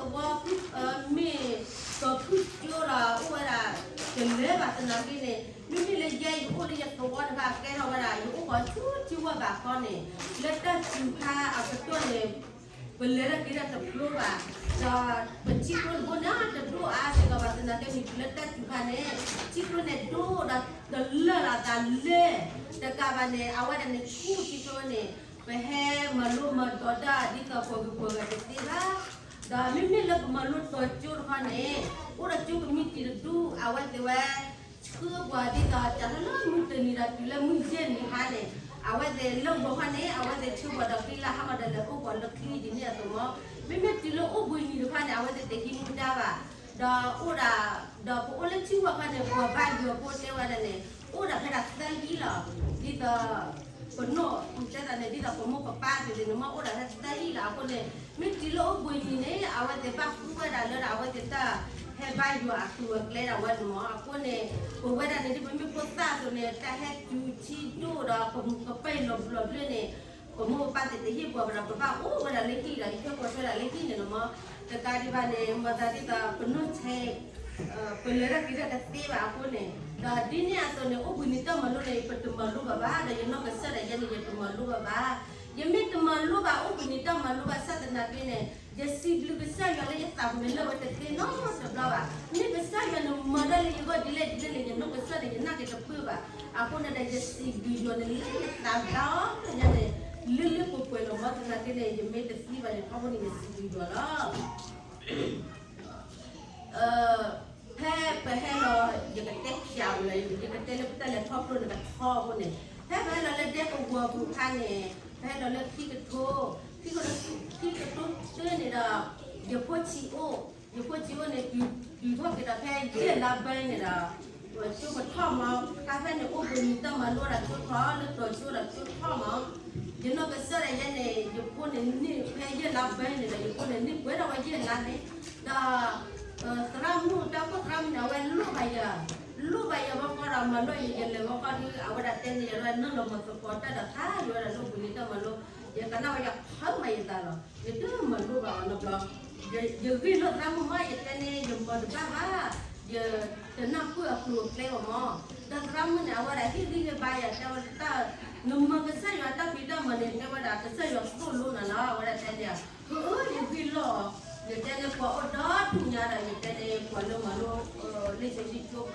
သဝီ မ့ၢ်ကီၢ်ဖုကၠိဒီး အိၣ်ဝဲဒၣ်တလၢဘၣ်သနာ်က့န့ၣ် မ့မ့ၢ်လၢယဲယအိၣ်လၢယသဝီတဖၣ်ကဲထီၣ်ဝဲဒၣ် ယအိၣ်ကီၢ်ဆူထံဝဲဘၣ်ခီန့ၣ် လၢတၢ်စူၤခါအကတီၢ်န့ၣ် ပလဲၤတၢ်က့ၤတၢ်တဖျိဘၣ်, ဒီးပထံကျိတဘိန့ၣ် တဒိၣ်အါစ့ၢ်ကီးဘၣ်သနာ်က့ မ့ၢ်တုၤလၢတၢ်စူၤခါန့ၣ် ထံကျိန့ၣ်ဒိၣ်ဒီးတလၢာ်လီၤသးလၢ တကးဘၣ်န့ၣ် အဝဲဒၣ်န့ၣ်ဆူထံကျိန့ၣ် ပဟဲမၤလိမၤဒိးတၢ်ဒ်သိးပှၤဂုၤပှၤဂၤတသ့ဘၣ်, ဒီးမ့မ့ၢ်လၢပမၤလိတီၤကၠိတခီန့ၣ် အိၣ်ဒီးကၠိကမံးတံာ်တဒူၣ် အဝဲသ့ၣ်ဝဲ ဆှၢပှၤဒ်သိး စးထီၣ်လၢမုၢ်တနံၤဒီးတုၤလၢမုၢ်ယဲၢ်နံၤဟါန့ၣ် အဝဲသ့ၣ်လၢဂီၤခီန့ၣ် အဝဲသ့ၣ်ဆှၢပှၤဒီးကျံလၢဟါခီဒီးလဲၤအိၣ်ပှၤလၢချံဒ်န့ၣ်အသိးမး, မ့မ့ၢ်တုၤလၢအိၣ်ဘှံးနံၤတခီန့ၣ် အဝဲသ့ၣ်တဟံးမူဒါဘၣ်, ဒီးအိၣ်ဒၣ် ဒီးပအိၣ်လၢထံဂီၤခီန့ၣ် ပှၤဘါယွၤဖိတဲဝဲဒၣ်န့ၣ် အိၣ်ဒၣ်ဖဲဒၣ်သၢဟံၣ်လီၤ, ဒ်သိး ပနီၢ်တဲသးန့ၣ် ဒ်သိးပမိၢ်ပပၢ်သ့ၣ်န့ၣ် မ့ၢ်အိၣ်ဒၣ်ဖဲသၢဟံၣ်လီၤအဃိန့ၣ် မ့ၢ်တုၤလၢအိၣ်ဘှံးနံၤန့ၣ် အဝဲသ့ၣ်ဘၣ်ဃုဝဲဒၣ်လၢဒၣ်အဝဲသ့ၣ်တၢ်ဟဲဘါယွၤအကျိၤအကျဲဒၣ်ဝဲန့ၣ်မး, အဃိန့ၣ် ပဝဲဒၣ်န့ၣ် ဒ်ပမ့ၢ်ဖိသၣ်အသိးန့ၣ် တၢ်ဟဲတုၤထံဒိၣ်ဒီး ကပာ်လီၤဘျီဘျီန့ၣ် ပမိၢ်ပပၢ်သ့ၣ်တဟ့ၣ်ပှၤဘၣ်ဒီး ပဘၣ်အိၣ်ဝဲဒၣ်လၢဟံၣ်ဒီး ယထၢၣ်ပှၤထွဲဒၣ်လၢဟံၣ်န့ၣ်လီၤမး, တကးဒံးဘၣ်န့ၣ် မၤသးဒ်သိးပနီၢ်ဆဲး ပလဲၤတၢ်က့ၤတၢ်တသ့ဘၣ်အဃိန့ၣ် ဒီးဒ်န့ၣ်အသိးန့ၣ် အိၣ်ဘှံးနံၤတၢ်မၤလိန့ၣ် ပတမၤလိဘၣ်ဘၣ် ဒီးယနီၢ်ကစၢ်ဒၣ်ယဲန့ၣ် ယတမၤလိဘၣ်ဘၣ်, ယမ့ၢ်တမၤလိဘၣ် အိၣ်ဘှံးနံၤတၢ်မၤလိဘၣ်ဆၣ်သနာ်က့န့ၣ် ယစံးဘျုးကစၢ်ယွၤလၢယသးပူၤန့ၣ်လၢဝဲတသ့နီတဘျီဘၣ်, မ့ၢ်ကစၢ်ယွၤန့ၣ်မၤတၢ်လၢယဂီၢ်ဒ်လဲၣ်ဒ်လဲၣ်န့ၣ် ယနီၢ်ကစၢ်န့ၣ် ယနာ်က့ၤတပၢၢ်ဘၣ်, အဃိန့ၣ်ဒီး ယစံးဘျုးယွၤန့ၣ်လၢယသးဒီညါန့ၣ် လၢလၢပှဲၤပှဲၤလီၤမးသနာ်က့န့ၣ် ယမ့ၢ်တသံဘၣ်န့ၣ် ထီဘိန့ၣ် ယစံးဘျုးယွၤလီၤ. ဖဲပဟဲလီၤ ယကတဲဖျါဝဲလီၤ ယကတဲလၢပတၢ်လဲၤခီဖျိန့ၣ်ကထီဘိန့ၣ် ဖဲပဟဲလီၤလၢဒဲကဝီၤပူၤအခါန့ၣ် ပဟဲလီၤလၢခံကထိ ခံကထိ ခံကထိတၢန့ၣ်ဒီး ယဖိဆံးအိၣ် ယဖိဆံးအိၣ်န့ၣ် တုၤထီၣ်က့ၤဒီးဖဲယဲၢ်လါဘဲန့ၣ်ဒီး ကၠိကထီၣ်မး ခါဖဲန့ၣ် အိၣ်ဘှံးနံၤတၢ်မၤလိဒီးကၠိထီၣ် လၢတီၤကၠိဒီးကၠိထီၣ်မး ယနီၢ်ကစၢ်ဒၣ်ယဲန့ၣ် ယဖိန့ၣ်န့ၢ်ဖဲယဲၢ်လါဘဲန့ၣ်ဒီး ယဖိန့ၣ်န့ၢ်ပှဲၤဒၣ်ဝဲယဲၢ်လါန့ၣ် ဒီး သရၣ်မုၣ်တၢ်ခိၣ်သရၣ်မုၣ်န့ၣ် အဝဲလိၣ်ဘၣ်ယၤ လိၣ်ဘၣ်ယၤဘၣ်ဃီဒီး မၤလိယၤ ယလဲၤဘၣ်ဃီဒီး အဝဲဒၣ်တဲန့ၢ်ယၤ နလီၤမၤသကိးတၢ်ဒီးသး ယဝဲဒၣ်လၢအိၣ်ဘှံးနံၤတၢ်မၤလိ ယကနၣ်ဝဲယဖးမၤယသးလီၤ ယတမၤလိဘၣ်အီၤနီတဘျီ ယဂ့ၢ်လိာ်သရၣ်မုၣ်မး ယတဲန့ၢ် ယမၤတဘၣ်ဘၣ် ယတနၢ်ပၢၢ်အကျိၤအကျဲဘၣ်မး ဒီးသရၣ်မုၣ်န့ၣ် အဝဲဒၣ်ဟ့ၣ်ဂံၢ်ဟ့ၣ်ဘါယၤ တဲဝဲတၢ် နမၤကစၢ်ယွၤတၢ်ဖံးတၢ်မၤန့ၣ် တဲဝဲဒၣ် ကစၢ်ယွၤသိၣ်လိနၤလီၤ အဝဲဒၣ်တဲန့ၢ် အၢ ယဂ့ၢ်လိာ်အီၤ ယတဲန့ၢ်ပှၤအိၣ်ဒီဒူၣ်ညါဒီး ယတဲန့ၢ်ပှၤလၢမၤလိ လၢယလံၣ်ကၠိကျိအိၣ်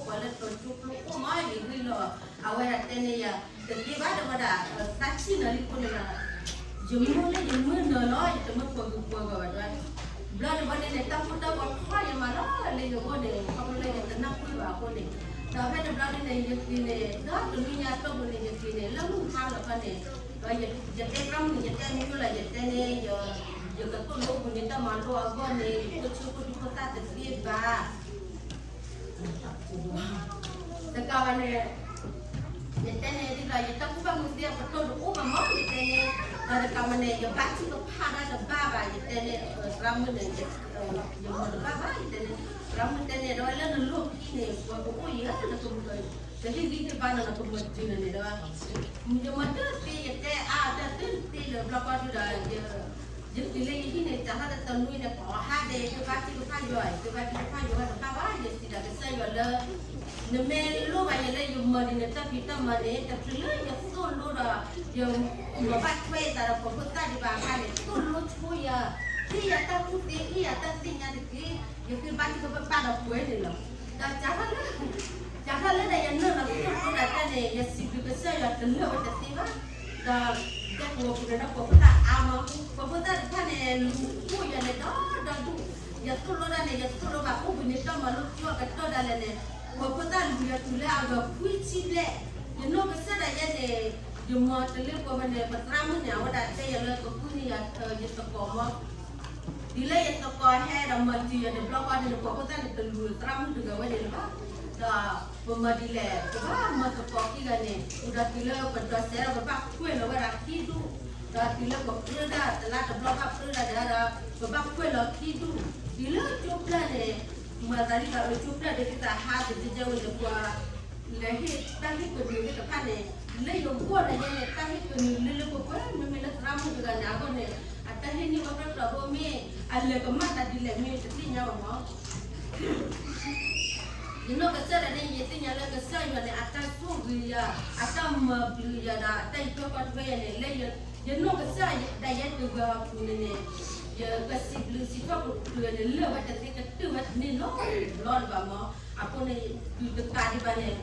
ပှၤလၢတီၤကၠိကျိအိၣ်မး ယဂ့ၢ်လိာ်အီၤ အဝဲဒၣ်တဲန့ၢ်ယၤ တသ့ဘၣ်တဲဝဲဒၣ် သးဆံၣ်နၤလံအဃိန့ၣ်ဒီး ယမုၢ်လၢယမုၢ်နၤလီၤ ယတမ့ၢ်ပှၤဂုၤပှၤဂၤဘၣ်တဲဝဲ ဘျီတဘျီန့ၣ်န့ၣ် တၢ်ဃူတၢ်ဖိးထီၣ်ယမးလီၤ လၢယဂီၢ်န့ၣ် ခီဖျိလၢယတနၢ်ပၢၢ်ဘၣ်အဃိန့ၣ် ဒီးဖဲတဘျီန့ၣ်န့ၣ် ယက့ၤန့ၣ် ဒီးတနွံညါအတီၢ်ပူၤန့ၣ် ယက့ၤန့ၣ် လၢမုၢ်ဟါလီၤခီန့ၣ် ဒီးယတဲသရၣ်မုၣ်န့ၣ် ယတဲမ့ၢ်လၢ ယတဲန့ၢ် ယကသိၣ်လိအိၣ်ဘှံးနံၤတၢ်မၤလိအဂီၢ်န့ၣ် ယဖိဆံးဖိဒံဖိသၣ်တသ့ဘၣ် တကးဘၣ်န့ၣ် ယတဲန့ၢ်ဒ်သိး ယတၢ်ကူၣ်ဘၣ်ကူၣ်သ့အပတီၢ်တအိၣ်ဘၣ်မး ယတဲန့ၢ် ဒီးတကးဘၣ်န့ၣ် ယဘါထုကဖၣ်တၢ်တဘၣ်ဘၣ် ယတဲန့ၢ် သရၣ်မုၣ်န့ၣ် ယမၤတဘၣ်ဘၣ် ယတဲန့ၢ် သရၣ်မုၣ်တဲန့ၢ်ဒီး လၢနလိၣ်ခံန့ၣ် ပှၤကအိၣ်ယၤ နကဟ့ၣ်ဂံၢ်ဟ့ၣ်ဘါနၤ နကမၤတုၤနၤန့ၣ်ဒီး ယမၤတသ့ ယတဲအါတၢ်တသ့လၢၤဘျီဃီဒုဒီး ယတုၤလၢယဟံၣ်န့ၣ် တၢ်ဟးတတနွံန့ၣ် ပှၤဟးဒဲး ယဘါထုကဖၣ်ယွၤ ယဘါထုကဖၣ်ယွၤတဘၣ်ဘၣ် ယစံးဒၣ်ကစၢ်ယွၤလၢ နမ့ၢ်လိၣ်ဘၣ်ယၤလၢယမၤဒ်န့ၣ် တၢ်ဖံးတၢ်မၤန့ၣ် တချုးလၢယသိၣ်လိဒီး ယမၤဘၣ်ထွဲသးဒီးပှၤဖိသၣ်ဒံးဘၣ်အခါန့ၣ် သိၣ်လိဆိယၤ ဟ့ၣ်ယၤတၢ်ကူၣ်သ့ ဟ့ၣ်ယၤတၢ်သ့ၣ်ညါတက့ၢ် ယဃ့ဘါထုကဖၣ်ဒီးပှဲၤန့ၣ်လီၤ. ဒီးစးထီၣ်လၢ စးထီၣ်လၢဒီးယနုာ်လီၤသိၣ်လိဒၣ်တၢ်န့ၣ် ယစံးဘျုးကစၢ်ယွၤတလၢာ်ဝဲတသ့ဘၣ် ဒီး ကဲပှၤဖိသၣ်ဒီးပှၤဖိသၣ်အါမး ပှၤဖိသၣ်တဖၣ်န့ၣ် လူၤပိာ်ယၤန့ၣ်ဒီးဒီဒူၣ် ယသိၣ်လိဒၣ်န့ၣ် ယသိၣ်လိဘၣ်အိၣ်ဘှံးနံၤတၢ်မၤလိကၠိအကတီၢ်ဒၣ်လဲာ်န့ၣ် ပှၤဖိသၣ်လူၤယၤတုၤလၢအဂၤခွံဆံဘျဲၣ် ယနီၢ်ကစၢ်ဒၣ်ယဲန့ၣ် ယမၤတလၢပှဲၤဘၣ်န့ၣ် ပသရၣ်မုၣ်န့ၣ် အဝဲဒၣ်တဲယၤလၢကဃုန့ၢ်ယၤ ယသကိးမး ဒ်လၢယသကိးဟဲဒီးမၤတံၤယၤတဘျီဃီန့ၣ် ပှၤဖိသၣ်န့ၣ် တလူၤသရၣ်မုၣ်တဂၤဝဲန့ၣ်လၢၤဘၣ်. ဒီးပမၤဒ်လဲၣ် ပဘၣ်မၤသကိးခံဂၤန့ၣ် အိၣ်ဒီးတုၤလၢပဒိးစဲးဒီးပဘၣ်ကွဲးလီၤဝဲဒၣ်ခံဒူၣ်, ဒီးတုၤလၢပကြၢးဒၣ်တလါတဘျီဘၣ်ကြၢးဒၣ်ဒီး ပဘၣ်ကွဲးလီၤခံဒူၣ်, တုၤလၢကၠိပျၢၢ်န့ၣ် မၤသးဒ်သိးကၠိပျၢၢ်ဒ်သိးဟးတကဲကဲဝဲန့ၣ် ပှၤ လဲၤဟ့ၣ်တၢ်ဟ့ၣ်ကနူၤသ့ၣ်တဖၣ်န့ၣ် လၢယဂီၢ်န့ၣ်ယဲန့ၣ် တၢ်ဟ့ၣ်ကနူၤလၢလၢပှဲၤပှဲၤ မ့မ့ၢ်လၢသရၣ်မုၣ်တဂၤန့ၣ် အဂီၢ်န့ၣ် အတၢ်ဟ့ၣ်န့ၢ်ဝဲကြၢးကြၢးဖိမ့ၢ် အလဲၤကမၣ်တၢ်ဒ်လဲၣ်မ့ၢ်တသ့ၣ်ညါဘၣ်မး. ယနီၢ်ကစၢ်ဒၣ်န့ၣ် ယသ့ၣ်ညါလၢကစၢ်ယွၤန့ၣ် အတၢ်ဆိၣ်ဂ့ၤယၤ, အတၢ်မၤဘျုးယၤဒီး အတၢ်အံးထွဲကွၢ်ထွဲယၤန့ၣ် လၢယနီၢ်ကစၢ်ဒၣ်ယဲတဂၤအပူၤန့ၣ်န့ၣ် ယကစံးဘျုးစံးထီၣ်ပတြၢၤန့ၣ် လၢာ်ဝဲတသ့ကတၢၢ်ဝဲတန့ၢ်နီတဘျီလၢၤဘၣ်မး. အဃိန့ၣ် တုၤတကးဒံးဘၣ်န့ၣ်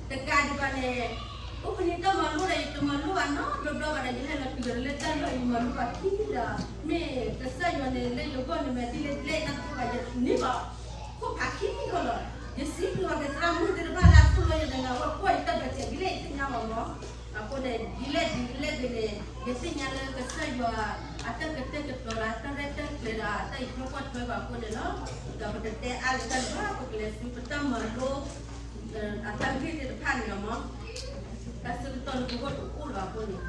တကးဒံးဘၣ်န့ၣ် အိၣ်ဖဲန့ၣ်တၢ်မၤလိဒီး ယတမၤလိဘၣ်နီတဘျီဘၣ်ဒီး ယဟဲလီၤတုၤဒီးလၢတၢ်လီၢ် ယမၤလိဘၣ်ခံမံၤဒီး မ့ၢ်ကစၢ်ယွၤန့ၣ် လၢယဂီၢ်န့ၣ် မ့ၢ်ဒ်လဲၣ်ဒ်လဲၣ် နၢ်တပၢၢ်ဘၣ် ယန့ၢ်ဘၣ်ခိၣ်ဖးခံမံၤဃီလီၤ. ယစံးဘျုးဘၣ်က့ၤသရၣ်မုၣ်သ့ၣ်တဖၣ်လၢအသိၣ်လိယၤဒီး အဝဲကွၢ်ယတၢ်ဒိးစဲးဒ်လဲၣ် ယသ့ၣ်ညါဘၣ်မး. အဃိန့ၣ် ဒ်လဲၣ်ဒ်လဲၣ်ဂ့ၤန့ၣ် ယသ့ၣ်ညါလၢကစၢ်ယွၤ အတၢ်ကတဲာ်ကတီၤဒီး တၢ်ရဲၣ်တၢ်ကျဲၤဒီး တၢ်အံးထွဲကွၢ်ထွဲဘၣ်အဃိန့ၣ်လီၤ. ဒီးပတတဲအါလၢၤတၢ်ဘၣ် ပကလဲၤဆူပတၢ်မၤလိ အတၢ်ဂ့ၢ်သ့ၣ်တဖၣ်န့ၣ်လီၤမး. တၢ်ဆၢကတီၢ်လၢပဂီၢ်တအိၣ်လၢၤအဃိန့ၣ်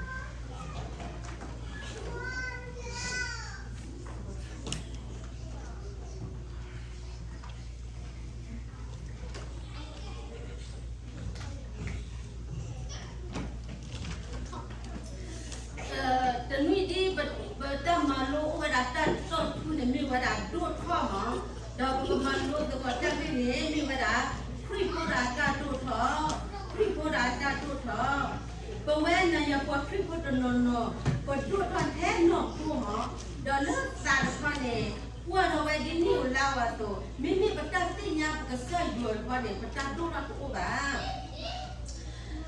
တနွံဒ်ပတၢ်မၤလိအိၣ်ဝဲဒၣ်တၢ်တီၢ်ထူန့ၣ် မ့ၢ်ဝဲဒၣ်ဒိၣ်ထီၣ်မး, ဒီးပကမၤလိသကိးတၢ်ဂ့ၢ်န့ၣ် မ့ၢ်ဝဲဒၣ် ခရံာ်ဖိဒီးအတၢ်ဒိၣ်ထီၣ်, ခရံာ်ဖိဒီးအတၢ်ဒိၣ်ထီၣ်. ပဝဲနၤယၤပှၤခရံာ်ဖိတနီၤနီၤ ပဒိၣ်ထီၣ်ထဲနီၢ်ခိမး, ဒီးလၢသးတခီန့ၣ် ကွၢ်ထီၣ်ဝဲဒ်နံၣ်ဧိၤလါဧိၤအသိး, မ့မ့ၢ်ပတၢ်သ့ၣ်ညါပကစၢ်ယွၤတခီန့ၣ် ပတၢ်ဒိၣ်ထီၣ်တအိၣ်ဘၣ်.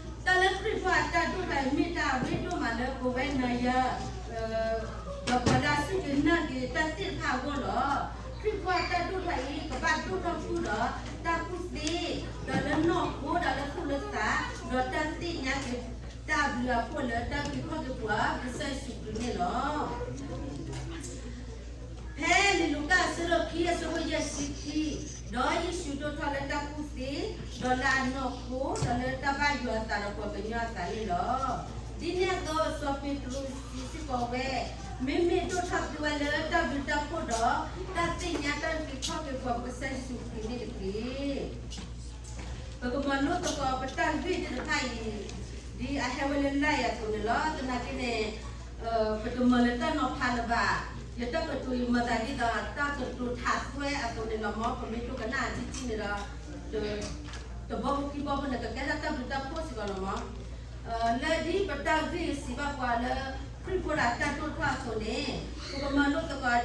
တၢ်လၢခရံာ်ဖိအတၢ်ဒိၣ်ထီၣ်အံၤ မ့ၢ်တၢ်အရ့ဒိၣ်မးလၢပဝဲနၤယၤ ဒီးပှၤလၢအစူၢ်က့ၤနာ်က့ၤတၢ်သ့ၣ်တဖၣ်အဂီၢ်လီၤ. ခရံာ်ဖိအတၢ်ဒိၣ်ထီၣ်အံၤ ကဘၣ်ဒိၣ်ထီၣ်ဃုာ်ဒီးတၢ်ကူၣ်သ့, ဒီးလၢနီၢ်ခိ ဒီးလၢသူၣ်လၢသး, ဒီးတၢ်သ့ၣ်ညါက့ၤတၢ်ဘျုးအဖှိၣ်လၢတၢ်အုၣ်က့ၤခီၣ်က့ၤပှၤ ကစၢ်ယ့ၣ်ၡူးခရံာ်န့ၣ်လီၤ. ဖဲလံာ်လူၤကၣ်အဆၢဒိၣ်ခံအဆၢဖိယဲၢ်ဆံခံ, ဒီးယ့ၣ်ၡူးဒိၣ်ထီၣ်လၢတၢ်ကူၣ်သ့, ဒီးလၢအနီၢ်ခိ, ဒီးလၢတၢ်ဘၣ်ယွၤအသးဒီးပှၤကညီအသးန့ၣ်လီၤ. ဒ်န့ၣ်အသိးစီၤပ့းတရူးစံးစ့ၢ်ကီးဝဲ, မ့မ့ၢ်ဒိၣ်ထီၣ်သ့ဝဲလၢတၢ်ဘျုးတၢ်ဖှိၣ်ဒီး တၢ်သ့ၣ်ညါတၢ်အုၣ်က့ၤခီၣ်က့ၤပှၤ ပကစၢ်ယ့ၣ်ၡူးခရံာ်န့ၣ်တက့ၢ်. ပကမၤလိသကိးပတၢ်ဂ့ၢ်သ့ၣ်တဖၣ်အံၤ, ဒ်အဟဲဝဲလၢလၢ်ယၤအသိးန့ၣ်လီၤ. သနာ်က့န့ၣ် ပတမၤလၢတၢ်နီၤဖးလၢၤဘၣ်. ယတၢ်ကတိၤယမၤသးဒ်သိးတၢ်ကတိၤထးသွဲအသိးန့ၣ်လီၤမး, ပမ့ၢ်ဒိကနၣ်အီၤထံထံန့ၣ်ဒီး တဘီဖိခံဘီဖိန့ၣ် ကကဲထီၣ်တၢ်ဘျုးတၢ်ဖှိၣ်စ့ၢ်ကီးလီၤမး. လၢဒ်ပတၢ်ဂ့ၢ်စံးဘၣ်ပှၤလၢ ခရံာ်ဖိဒီးအတၢ်ဒိၣ်ထီၣ်အသိးန့ၣ်, ပကမၤလိသကိး,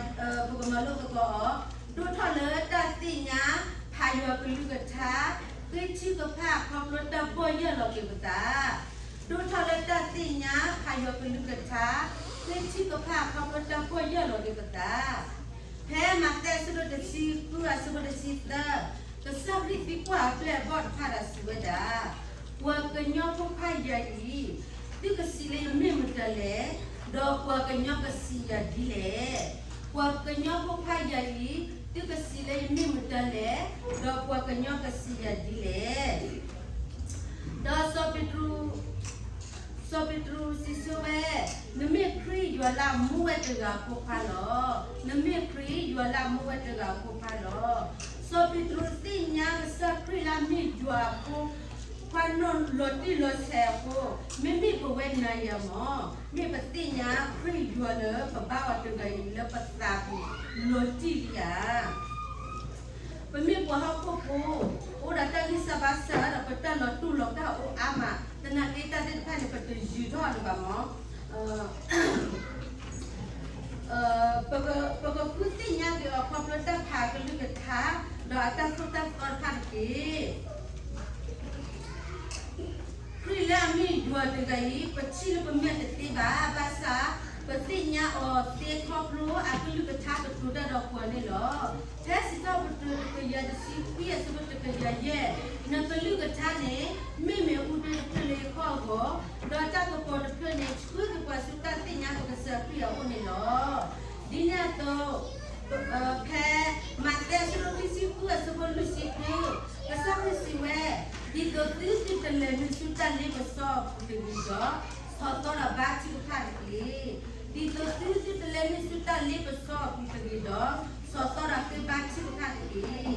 ပကမၤလိသကိးအီၤ, ဒိၣ်ထီၣ်လၢတၢ်သ့ၣ်ညါ ဖးယွၤကလုၢ်ကထါ, ဃ့ထုကဖၣ်ခီဖျိတၢ်ဘီၣ်ယၢ်လီၤက့ၤပသး ဒိၣ်ထီၣ်လၢတၢ်သ့ၣ်ညါ ဖးယွၤကလုၢ်ကထါ, ဃ့ထုကဖၣ်ခီဖျိတၢ်ဘီၣ်ယၢ်လီၤက့ၤပသး. ဖဲမးသဲအဆၢဒိၣ်တဆံဃုအဆၢဖိတဆံသၢ, ကစၢ်ခရံာ်သံကွၢ်အပျဲၢ်အဘီၣ်တဖၣ်ဒီးစံးဝဲဒၣ်, ပှၤကညီဖိခွါယၤအံၤ, သုကစံးလၢယမ့ၢ်မတၤလဲၣ်, ဒီးပှၤကညီကစံးယၤဒ်လဲၣ်. ပှၤကညီဖိခွါယၤအံၤ, သုကစံးလၢယမ့ၢ်မတၤလဲၣ်, ဒီးပှၤကညီကစံးယၤဒ်လဲၣ်. ဒီးစီၤပ့းတရူး စီၤပ့းတရူးစံးဆၢဝဲ, နမ့ၢ်ခရံာ်ယွၤလၢအမူဝဲတဂၤအဖိခွါလီၤ. နမ့ၢ်ခရံာ်ယွၤလၢအမူဝဲတဂၤအဖိခွါလီၤ. စီၤပ့းတရူးသ့ၣ်ညါကစၢ်ခရံာ်လၢအမ့ၢ်ယွၤအဖိ ခွါနီၢ်လီၤတံၢ်လီၤဆဲးအဃိ, မ့မ့ၢ်ပဝဲနၤယၤမး, မ့ၢ်ပသ့ၣ်ညါခရံာ်ယွၤလၢပဘါအီၤတဂၤအံၤလၢပသးပူၤလီၤတံၢ်လံဧါ. ပမ့ၢ်ပှၤဟီၣ်ခိၣ်ဖိ, အိၣ်ဒီးတၢ်ဂံၢ်စၢ်ဘါစၢ်ဒီး ပတၢ်လီၤတူၢ်လီၤကာ်အိၣ်အါမး, သနာ်က့တၢ်သ့ၣ်တဖၣ်န့ၣ် ပတယုၢ်ထီၣ်လၢၤဘၣ်မး. ပကဃုသ့ၣ်ညါက့ၤအီၤခီဖျိတၢ်ဖးကလုၢ်ကထါ, ဒီးအတၢ်သိၣ်တၢ်သီတဖၣ်တက့ၢ်. ခရံာ်လၢအမ့ၢ်ယွၤတဂၤအံၤ ပထံၣ်လၢပမဲာ်တသ့ဘၣ်, ဘၣ်ဆၣ် ပသ့ၣ်ညါအီၤသ့ခီဖျိအကလုၢ်ကထါကတိၤတၢ်ဒီးပှၤန့ၣ်လီၤ. ဖဲစံးထီၣ်ပတြၢၤတကယၤတဆံခွံအဆၢဖိတကယၤယဲၢ်, နကလုၢ်ကထါန့ၣ် မ့မ့ၢ်အူဒၢတဖျၢၣ်လၢယခီၣ်အဂီၢ်, ဒီးတၢ်ကပီၤတဖျၢၣ်န့ၣ် ဆှၢက့ၤပှၤဆူတၢ်သ့ၣ်ညါပကစၢ်ခရံာ်အအိၣ်န့ၣ်လီၤ. ဒ်န့ၣ်အသိး ဖဲမးသဲအဆၢဒိၣ်ခံဆံဃုအဆၢဖိလွံၢ်ဆံဃု, ကစၢ်ခရံာ်စံးဝဲ, ဒ်သိးသုသုတလဲၤနုာ်ဆူတၢ်လ့ပစီအပူၤတဂ့ၤဒီး, ဆီၣ်သီဒီးဘါထုကဖၣ်တက့ၢ်. ဒ်သိးသုသုတလဲၤနုာ်ဆူတၢ်လ့ပစီအပူၤတဂ့ၤဒီး, ဆီၣ်သီဒီးဃ့ဘါထုကဖၣ်တက့ၢ်.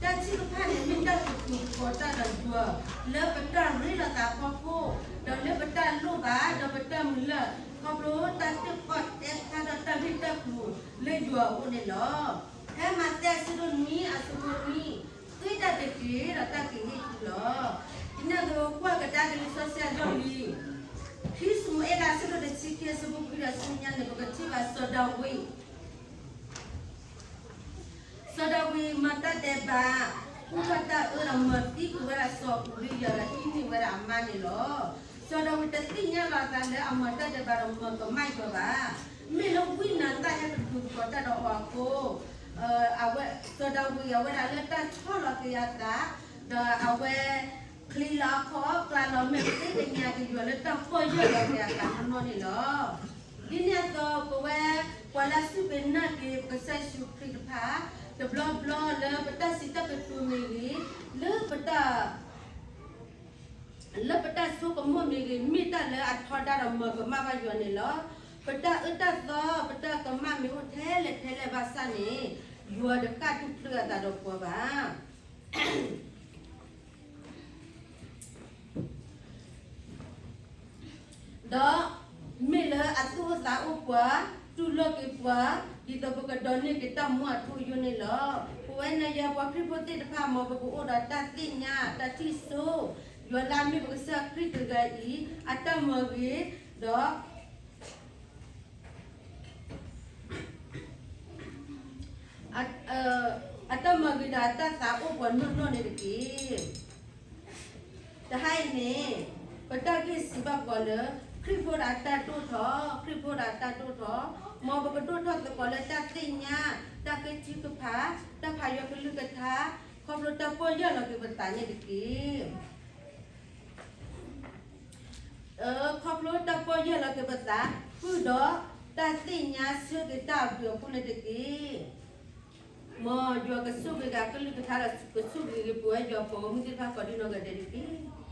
တၢ်ထုကဖၣ်န့ၣ်မ့ၢ်တၢ်ကတိၤသကိးတၢ်ဒီးယွၤ, လၢပတၢ်ရ့လိာ်သးအဖီခိၣ်, ဒီးလၢပတၢ်လိၣ်ဘၣ်, ဒီးပတၢ်မုၢ်လၢ်, ခီဖျိတၢ်တ့ၢ်ကီၢ် တၢ်ကူၣ်လၢယွၤအအိၣ်န့ၣ်လီၤ. ဖဲမးသဲအဆၢဒိၣ်နွံအဆၢဖိနွံ, သုတၢ်တက့ၢ်ဒီးတၢ်က့ၤဟ့ၣ်သုလီၤ. ဒ်န့ၣ်အသိးကွၢ်ကဒါက့ၤလံာ်စီဆှံအလီၢ်လံၤ, ခံၡမူၤအ့လးအဆၢဒိၣ်တဆံခံအဆၢဖိခွံဒီးဆူညါန့ၣ် ပကထံၣ်ဘၣ်စီၤဒၤဝံး စီၤဒၤဝံးမၤတၢ်ဒဲးဘး, ကူၣ်ထီၣ်တၢ်အၢဒီးမၤသံကွံာ်ဝဲဒၣ်စီၤအူၤရံယၤဒီးဟံးန့ၢ်ဝဲဒၣ်အမါန့ၣ်လီၤ. စီၤဒၤဝံးတသ့ၣ်ညါလီၤအသးလၢအမၤတၢ်ဒဲးဘးဒီးမၤကမၣ်ယွၤဘၣ်. မ့ၢ်လၢဝံနၤသၣ်ဟဲကဒုးသကိးတၢ်ဒီးအီၤအဃိ, အဝဲ စီၤဒၤဝံးအဝဲဒၣ်လၢတၢ်ဆီၣ်လီၤက့ၤအသး, ဒီးအဝဲ ချံလီၤအခီၣ် ကျါလီၤမဲာ်သ့ၣ်တညါက့ၤယွၤလၢတၢ်ပီၢ်ယၢ်လီၤက့ၤအသးနီၢ်နီၢ်န့ၣ်လီၤ. ဒ်န့ၣ်အသိး ပဝဲပှၤလၢအစူၢ်က့ၤနာ်က့ၤပကစၢ်ယ့ၣ်ၡူးခရံာ်တဖၣ် တဘျီဘျီလၢပတၢ်စံးတၢ်ကတိၤမ့ၢ်ဂ့ၤ, လၢပတၢ် လၢပတၢ်ဆိကမိၣ်မ့ၢ်ဂ့ၤ, မ့ၢ်တၢ်လၢအထီဒါဒီးမၤကမၣ်ဘၣ်ယွၤန့ၣ်လီၤ. ပတၢ်အၢတၢ်သီ ပတၢ်ကမၣ်မ့ၢ်အိၣ်ထဲလဲၣ်ထဲလဲၣ်ဘၣ်ဆၣ်န့ၣ်, ယွၤတဃၣ်တူၢ်ဖျၢၣ်အသးဒီးပှၤဘၣ်. ဒီးမ့ၢ်လၢအသူၣ်အိၣ်သးအိၣ်ပှၤ, တူၢ်လိာ်က့ၤပှၤ, ဒ်သိးပကဒိးန့ၢ်က့ၤတၢ်မူအထူအယိာ်န့ၣ်လီၤ. ပဝဲနယၤပှၤခရံာ်ဖိသ့ၣ်တဖၣ် မ်ပကအိၣ်ဒီးတၢ်သ့ၣ်ညါ တၢ်ထံၣ်စိ, ယွၤလၢအမ့ၢ်ပကစၢ်ခရံာ်တဂၤအံၤ အတၢ်မၤဂ့ၤ, ဒီး အတၢ်မၤဂ့ၤဒီးအတၢ်သးအိၣ်ပှၤနီၢ်နီၢ်န့ၣ်တက့ၢ်. တဟါအံၤန့ၣ်, ပတၢ်ဂ့ၢ်စံးဘၣ်ပှၤလၢ ခရံာ်ဖိဒီးအတၢ်ဒိၣ်ထီၣ်, ခရံာ်ဖိဒီးအတၢ်ဒိၣ်ထီၣ်, မ်ပကဒိၣ်ထီၣ်သကိးလၢတၢ်သ့ၣ်ညါ, တၢ်ဃ့ထုကဖၣ်, တၢ်ဖးယွၤကလုၢ်ကထါ, ခီဖျိတၢ်ပီၢ်ယၢ်လီၤက့ၤပသးန့ၣ်တက့ၢ်. ခီဖျိတၢ်ပီၢ်ယၢ်လီၤက့ၤပသး, ဃုာ်ဒီးတၢ်သ့ၣ်ညါဆၢက့ၤတၢ်အဘျုးအဖှိၣ်န့ၣ်တက့ၢ်. မ်ယွၤကဆိၣ်ဂ့ၤက့ၤအကလုၢ်ကထါဒီး ကဆိၣ်ဂ့ၤက့ၤပဝဲယွၤပှၤဂီၢ်မုၢ်သ့ၣ်တဖၣ်ကိးဒ်နီၢ်ဂၤဒဲးတက့ၢ်.